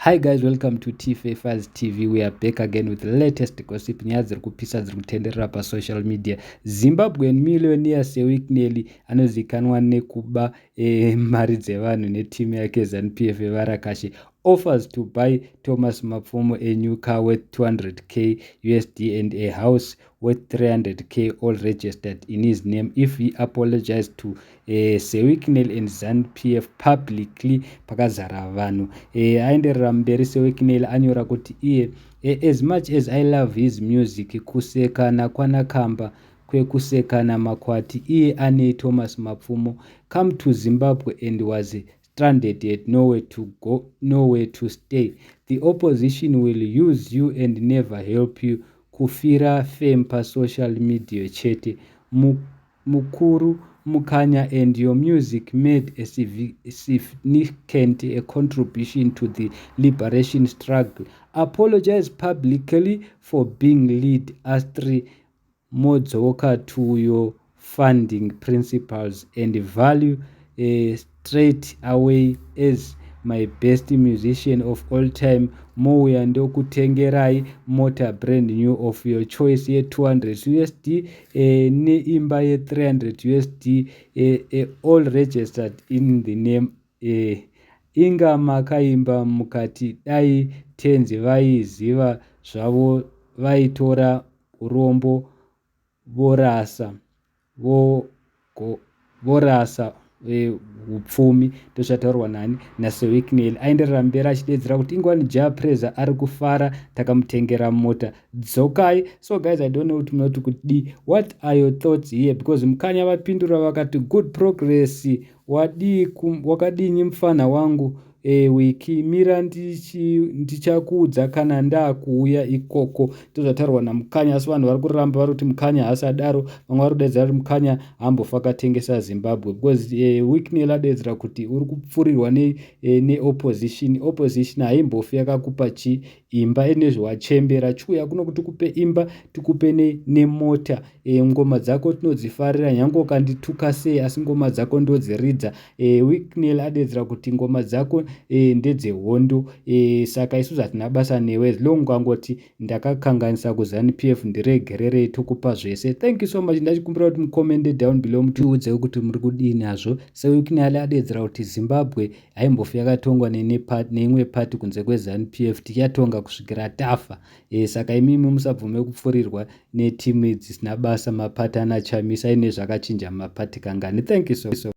Hi guys, welcome to Tfafers TV. We are back again with the latest gossip, nyaya dziri kupisa dziri kutenderera pasocial media. Zimbabwean millionaire Sir Wicknell anozikanwa nekuba mari dzevanhu netimu yake ZANU-PF yevarakashe offers to buy Thomas Mapfumo a new car worth 200K USD and a house worth 300K, all registered in his name, if he apologized to Sir Wicknell and ZANU-PF publicly pakazara vanhu. Aenderera mberi Sir Wicknell anyora kuti iye, "As much as I love his music, kusekana kwanakamba kwekusekana makwati, iye ane Thomas Mapfumo come to Zimbabwe and was stranded at nowhere to go, nowhere to stay. The opposition will use you and never help you. Kufira fame pasocial media chete. Mukuru Mukanya and your music made a significant a contribution to the liberation struggle. Apologize publicly for being led astray. Modzoka to your founding principles and value straight away as my best musician of all time. Mouya ndokutengerai mota brand new of your choice ye200 USD neimba ye300 USD, all registered in the name. Inga makaimba mukati dai tenzi vaiziva zvavo vaitora urombo vorasa vorasa upfumi." Ndozvataurwa nani? NaSir Wicknell. Aenderera mberi achidedzera kuti ingwani Jah Prayzah ari kufara takamutengera mota, dzokai. So guys, I don't know kuti munoti kudi. What are your thoughts here? Because Mukanya vapindura vakati, "Good progress, wakadini mufana wangu Wiki? Mira, ndichakuudza kana ndaakuuya ikoko." Ndozvataurwa naMukanya, asi vanhu vari kuramba, vari kuti Mukanya haasadaro. Vamwe vari kudaidzira kuti Mukanya haambofa akatengesa Zimbabwe, because Wicknell adaidzira kuti uri kupfurirwa neopposition. Opposition haimbofi yakakupa chi imba inezvewachembera. Chiuya kuno kuti tikupe imba, tikupe nemota. Ngoma dzako tinodzifarira, nyange ukandituka sei, asi ngoma dzako ndodziridza. Wicknell adaidzira kuti ngoma dzako ndedzehondo, saka isusu hatina basa newe. As long ungangoti ndakakanganisa kuZANU PF, ndiregererei, tokupa zvese. Thank you so much. Ndachikumbira kuti mucommente down below, mutiudze kuti muri kudii nazvo. Sir Wicknell adaidzira kuti Zimbabwe haimbofi yakatongwa neimwe pati kunze kweZANU PF, tichatonga kusvikira tafa. Saka imimi musabvume kupfurirwa netimu dzisina basa, mapati anachamisa ine zvakachinja mapati kangani. Thank you so, so.